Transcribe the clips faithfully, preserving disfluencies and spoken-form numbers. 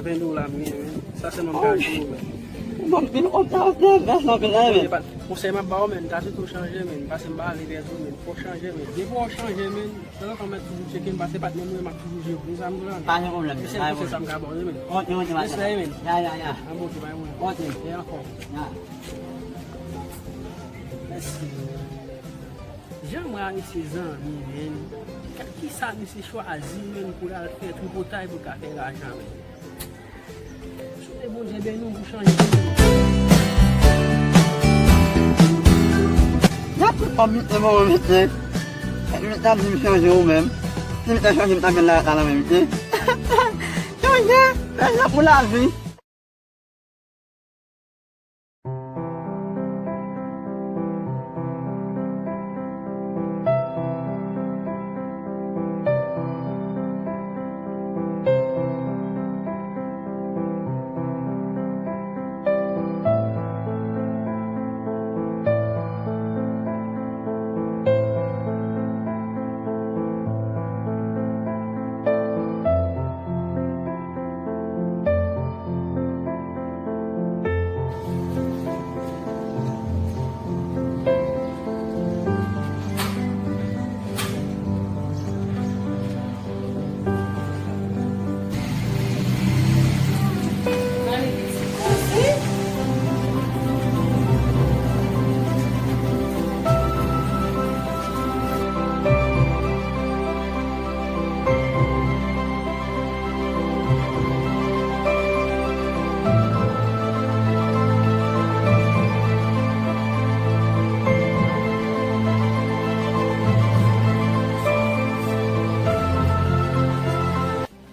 Ven dola m gen, men. Sa sèlman m ka jwe, men. Ou ban m pil kòb sa, ou fè bèl nan pil la, men. Konsèy m ap ba w, men, ta tou chanje, men. Pase m pa ale pèdi w, men. Fò w chanje, men. Depi w chanje, men. Tanzantan m mèt toujou tcheke m, pase patnè m, m ap toujou jere w. Ou sa m di w la, men. Pa gen pwoblèm, men. Se sèl konsèy sa m ka ba w, men. Kontinye, kontinye. Respè, men. Ya, ya, ya. An bon, se pa yon. Kontinye. E ankò. Ya. Mèsi. Jan m wè a, misye zanmi, men. Kisa misye chwazi, men, pou l al fè tripotay pou l ka fè lajan, men. Swete Bondye beni w pou chanje. Y ap pran miten, mwen miten. Miten ap di m chanje ou menm. Si miten chanje, miten vin la, la nan menm miten. Chanje, chanje pou lavi.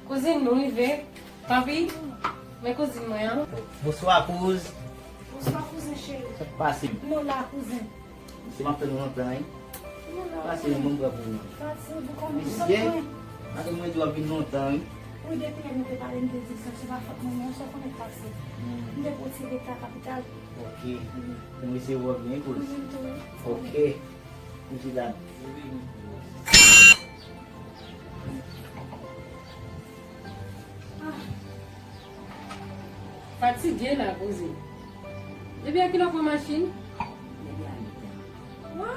Kouzin, nou rive. Papi, men kouzin mwen an. Bonswa, kouz. Bonswa, kouzen cheri. Sa k pase? Nou la, kouzen. Se m ap tann ou lontan, wi. Pase yon bon bra pou mwen. Fatig, ou konnen sa mwen. Madanm mwen di w ap vin lontan, wi. Wi, depi yè nou te pale, m te di l sa, se pa fòt mwen, non, sa w konnen k pase. M te pwotire ta kapital. Ok. Mwen se wè w byen, kouz. Ok. Kouz la. Fatige la, kouzin. Depi a kilè w pran machin? Depi a uit è. Wa!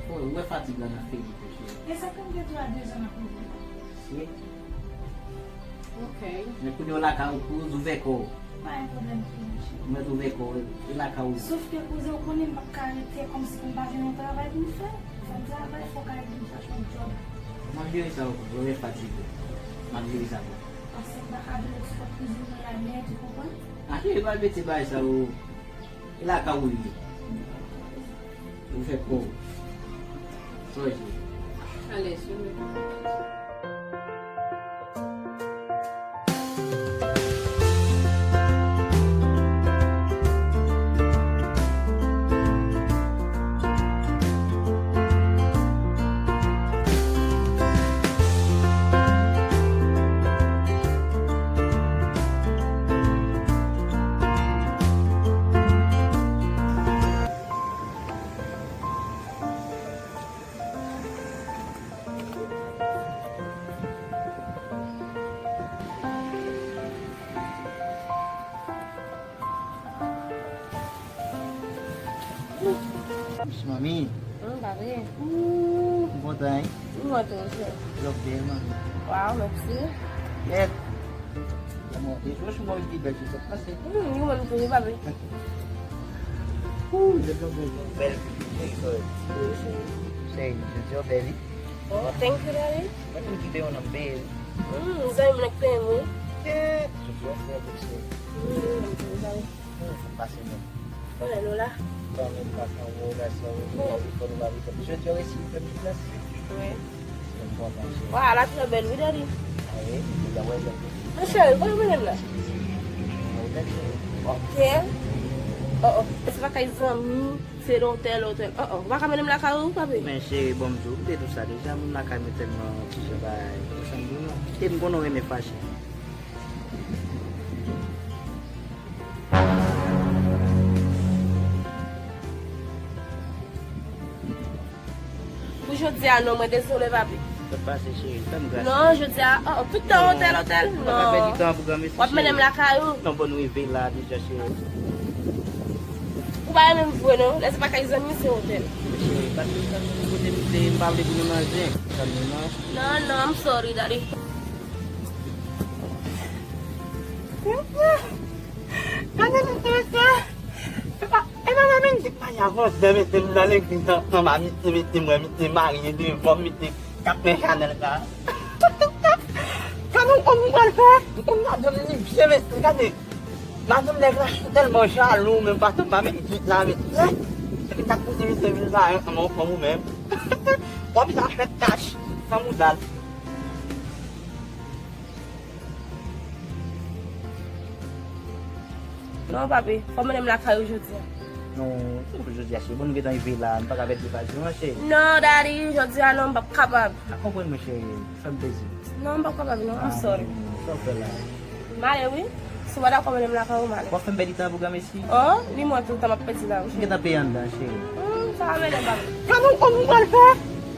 Fò, ou wè fatig la nan figi w, cheri. E sa k fè m gen twa dezan nan figi. Si. Ok. Men kounye w lakay ou, kouz, ouvè kò w. Pa gen pwoblèm, cheri. Ou mèt ouvè kò w, e lakay ou. Sof ke, kouzen, ou konnen m p ap ka rete kòmsi pou m pa jwenn yon travay pou m fè. Fò m travay, fò kay pou m chache yon djòb. M ap jere sa, ou wè fatig ou. M ap jere sa pou ou. Paske m pa ka vin sou kont kouzin mwen la nèt, ou konprann? A, cheri, pa mete bagay sa, ou. E lakay ou ye. Ou fè kò w. Sonje. Alèz, wi. Manmi. Hum, pa vre. Ooh, m kontan, wi. M kontan tou. Lòk bèl, manmi. Waw, mèsi. Yèt. Mwen te jwe sou mwen pi bèl, se sa k pase. Hum, ou menm tou, wi, papi. Ooh, jodi a w bèl, bèl. Wi, cheri. Cheri, jodi a w bèl, wi. Oh, thank you, darling. Mwen menm ki te yon nonm bèl. Hum, zanmi m nan k peye m, wi. Yèt. Jodi a w fè pou se. Hum, mwen tou, wi, papi. Pase non. Konnen nou la. Fanmi m pa sanwou, gason m, nou pa pi fò, nou pa pi fò. Jodi a resi fè plis nan si. Wi. Mwen kontan, cheri. Wa, la trè bèl, wi, daddy. A wi, nou ta wè bèl. Men cheri, kote w mennen m la? Nan otèl, cheri. Ok. Oh, oh. Se pa kay zanmi, se nan otèl, otèl. Oh, oh. Ou pa ka mennen m lakay ou, papi? Men cheri, bon, m di w, m te di w sa deja, moun lakay mwen tèlman ti jan bagay. Ou sa m di w non. E m konnen w renmen fache. Pou jodi a, non, mwen dezole, papi. Sot pase, cheri, fè m gras. Non, jodi a, oh, tout tan otèl, otèl. Ou pa ka pèdi tan pou granmesi, cheri. W ap mennen m lakay ou? Non, bon, nou rive la deja, cheri. Ou pa renmen m vre, non? Lè se pa kay zanmi, se otèl. Cheri, pa tout tan nou kote m te, m pa vle pou nou manje. Zanmi, non. Non, non, I'm sorry, daddy. Gade mesye, mesye. E pa, e pa la menm di pa y avanse, mesye, m nan legliz ansanm, a misye, mesye, mwen, misye marye devan, misye k ap fè chanèl la. Gade yon òm m pral fè, yon madanm li byen, mesye, gade. Madanm nèg la tèlman jalou, menm pa tann pa met vit la, mesye. Epi t ap pouse misye vin marye ansanm yon fanm ou menm. W ap sa fè tach, san moudal. Non, papi, fò w mennen m lakay ou jodi a. Non, se pou jodi a, cheri. Bon, nou gentan rive la, nou pa ka pèdi okazyon an, cheri. Non, daddy, jodi a non, m p ap kapab. A, konprann mwen, cheri. Fè m plezi. Non, m p ap kapab, non. I'm sorry. Ah, non, sa w fè la? M ale, wi. Si w pa dakò, mennen m lakay ou, m ale. W ap fè m pèdi tan pou granmesi. Oh, ni mwen tout tan m ap pèdi la, wi, cheri. M gentan peye anndan, cheri. Hmm, sa va mennen, papi. Gade yon òm m pral fè.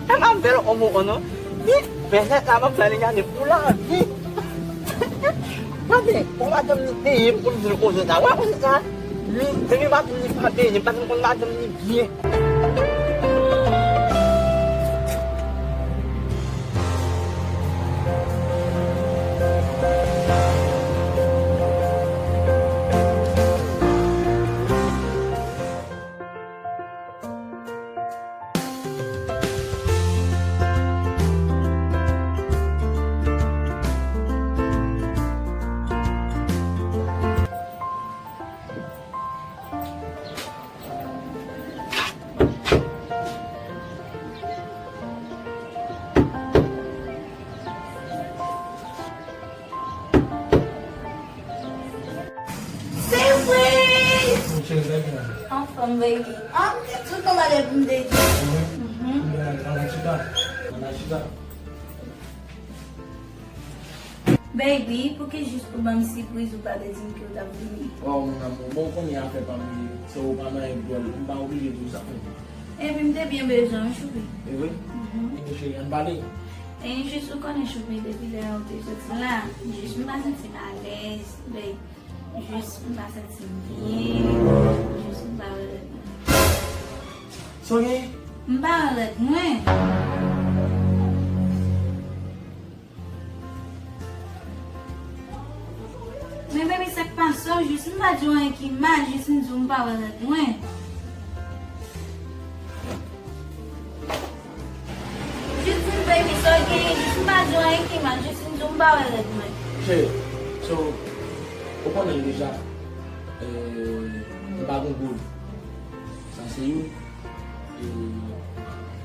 Kòman m fè l òm ou non? Li, bèlèt la, m ap fè li gade pou lavi. Gade, yon madanm li peye m pou l vin koze sa. Wè koze sa? Li, depi madanm li pa peye, m pa konn madanm li byen. Se vre! Anfòm, baby. Ah, m te tout konn bagay pou m te di. Mhm. Baby, pouki jis pou ban m sipriz ou pa te di m ke w t ap vini? Waw, mon amour, bon, ou konnen afè pa m ye, so ou pa nan yon dwòl, m pa oblije di w sa. Epi m te byen bezwen w, choupi. E vre? Mhm. Ebyen, cheri, ann pale. E jis ou konnen, choupi, depi lè ou te soti la, jis m pa santi m alèz, baby. Jis m pa santi m byen, jis m pa wè rèd mwen. Sa w gen? M pa wè rèd mwen. Men baby, sa k pase w? Jis m pa di w anyen ki mal, jis m di w m pa wè rèd mwen. Jis di m, baby, sa w genyen, jis m pa di w anyen ki mal, jis m di w m pa wè rèd mwen. Cheri, so, ou konnen l deja, eh, m pa gen goud. Sa se youn. E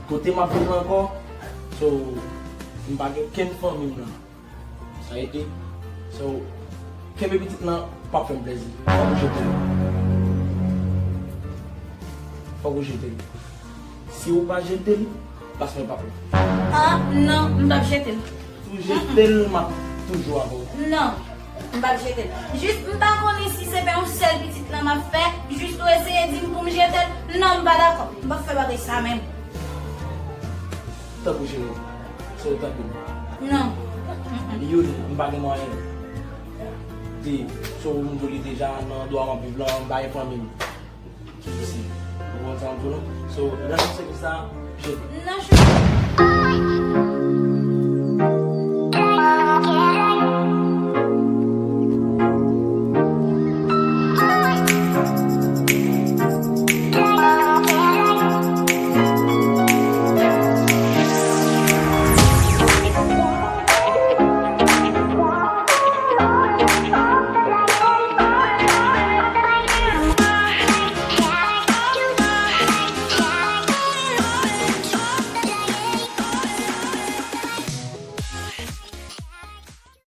kote m ap viv ankò, so, m pa gen kenn fanmi m nan. Sa rete. So, kenbe pitit lan, p ap fè m plezi. Fòk ou jete l. Fòk ou jete l. Si ou pa jete l, plas mwen p ap la. Ah, non, m p ap jete l. Si ou jete l, m ap toujou avè w. Non, m p ap jete l. Jis, m pa konnen si se pa yon sèl pitit lan m ap fè, jis ou eseye di m pou m jete l. Non, m pa dakò. M p ap fè bagay sa menm. Tanpri cheri, se w tanpri. Non. Youn, m pa gen mwayen. De, so m di w li deja nan andwa m ap viv lan, m pa gen fanmi m ki isi. Ou konprann sa m di w lan? So, nan sèvis sa, je... Non, cheri.